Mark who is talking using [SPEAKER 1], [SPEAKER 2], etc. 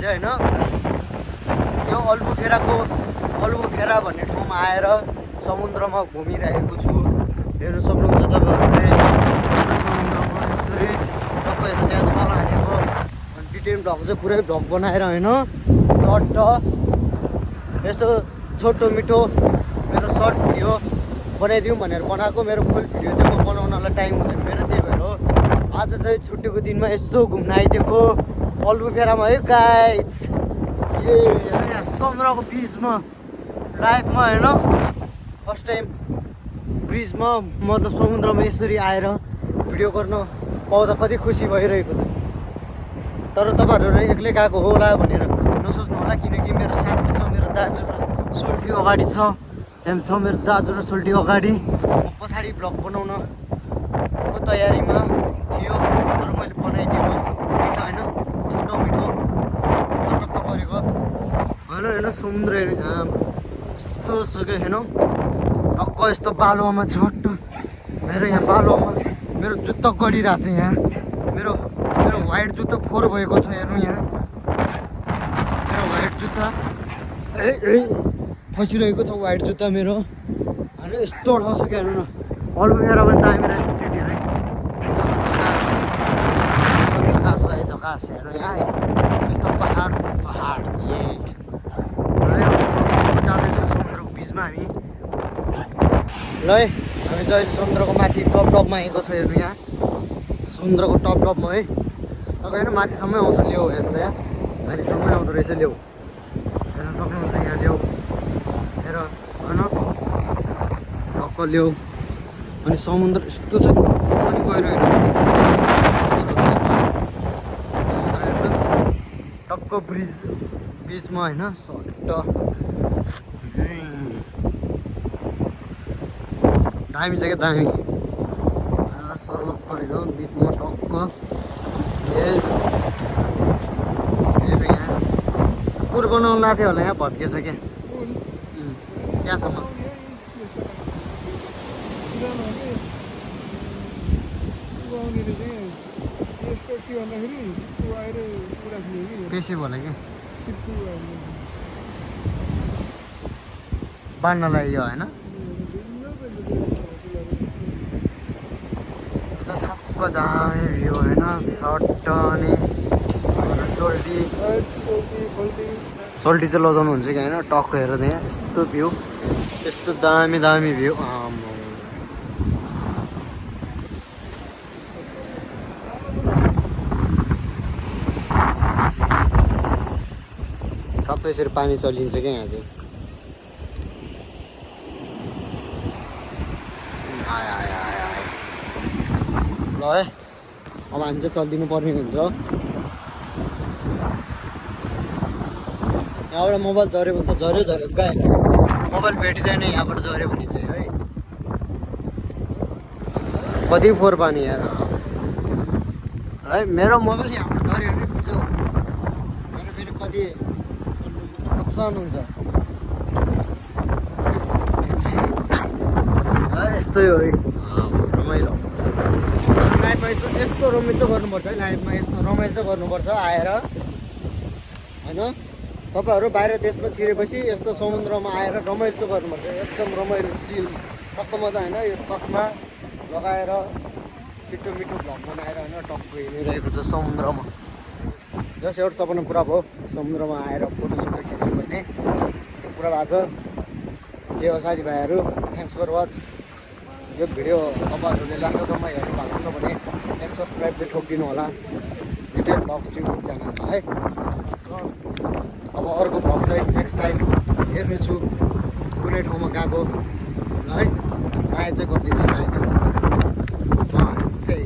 [SPEAKER 1] चाहिँ होइन यो अल्बुफेरा भन्ने ठाउँमा आएर समुद्रमा घुमिरहेको छु। हेर्नु सक्नुहुन्छ तपाईँहरूले समुद्रमा यस्तरी टक्क हेर्नु त्यहाँ छ हानेको। अनि डिटेल भ्लग चाहिँ पुरै भ्लग बनाएर होइन सर्ट यसो छोटो मिठो मेरो सर्ट भिडियो बनाइदिउँ भनेर बनाएको। मेरो फुल भिडियो चाहिँ म बनाउनलाई टाइम हुँदैन मेरो, त्यही भएर हो आज चाहिँ छुट्टीको दिनमा यसो घुम्न आइदिएको अल्बुफेरामा है गाइज। यहाँ समुद्रको ब्रिजमा लाइफमा होइन फर्स्ट टाइम ब्रिजमा मतलब समुद्रमा यसरी आएर भिडियो गर्न पाउँदा कति खुसी भइरहेको छ। तर तपाईँहरू एक्लै गएको होला भनेर नसोच्नु होला, किनकि मेरो साथी छ, मेरो दाजु र सोल्टी अगाडि छ, त्यहाँ छ मेरो दाजु र सोल्टी अगाडि। म पछाडि भ्लग बनाउनको तयारीमा थियो र मैले बनाइदिएको मिठो होइन छोटो मिठो चटक्क परेको होइन होइन समुद्र यस्तो छ क्या होइन टक्क यस्तो बालुवामा झट्ट मेरो यहाँ बालुवामा मेरो जुत्ता गडिरहेको छ। यहाँ मेरो वाइट जुत्ता फोहोर भएको छ हेर्नु यहाँ मेरो वाइट जुत्ता फसिरहेको छ वाइट जुत्ता मेरो होइन यस्तो ठाउँ छ क्या हेर्नु न। अल्बुफेरा पनि दामी रहेछ सिटी है झकास हेर्नु यहाँ यस्तो पहाड छ पहाड जाँदैछु समुद्रको बिचमा हामी। ल है हामी चाहिँ समुद्रको माथि टपमा आएको छ हेर्नु यहाँ समुद्रको टपमा है अब होइन माथिसम्मै आउँछ ल्याउ हेर्नु त यहाँ माथिसम्मै आउँदो रहेछ ल्याउ हेर्न सक्नुहुन्छ यहाँ ल्याउ हेर होइन टक्क ल्याउ अनि समुद्र यस्तो छ कति गहिरो टक्क ब्रिजमा होइन सट्ट दामी छ क्या दामी सर्लक्क होइन बिचमा टक्क यस हेर्नु यहाँ पुल बनाउनु लाग्थ्यो होला यहाँ भत्केछ क्या त्यहाँसम्म बेसी होला क्या बाँड्नलाई यो होइन सबको दामी भ्यू होइन सट्ट अनि सोल्टी चाहिँ लजाउनुहुन्छ कि होइन टक्क हेरेर त्यहाँ यस्तो भ्यू यस्तो दामी भ्यू टक्क यसरी पानी चलिन्छ क्या यहाँ चाहिँ ल है अब हामी चाहिँ चलिदिनु पर्ने हुन्छ। यहाँबाट मोबाइल झऱ्यो भने त झऱ्यो गाई मोबाइल भेटिँदैन यहाँबाट झऱ्यो भने चाहिँ है कति फोहोर पानी यार है मेरो मोबाइल यहाँबाट झऱ्यो भने बुझ्यो मेरो फेरि कति नोक्सान हुन्छ यस्तै हो है रमाइलो लाइफमा यस्तो रमाइलो गर्नुपर्छ है लाइफमा यस्तो रमाइलो गर्नुपर्छ आएर होइन तपाईँहरू बाहिर देशमा छिरेपछि यस्तो समुद्रमा आएर रमाइलो गर्नुपर्छ एकदम रमाइलो चिल टक्क मजा होइन यो चस्मा लगाएर मिठो मिठो भ्लग बनाएर होइन टक्क हिँडिरहेको छ समुद्रमा जस एउटा सपना पुरा भयो समुद्रमा आएर फोटोसोटो खिच्छु भन्ने पुरा भएको छ। के हो साथीभाइहरू थ्याङ्क्स फर वाच। यो भिडियो तपाईँहरूले लास्टसम्म हेर्नु भएको छ भने एक सब्सक्राइब चाहिँ ठोकिदिनु होला डिटेल भ्लग युट्युब च्यानलमा है। अब अर्को भ्लग चाहिँ नेक्स्ट टाइम हेर्नेछु कुनै ठाउँमा गएको है माया चाहिँ गरिदिनु माया चाहिँ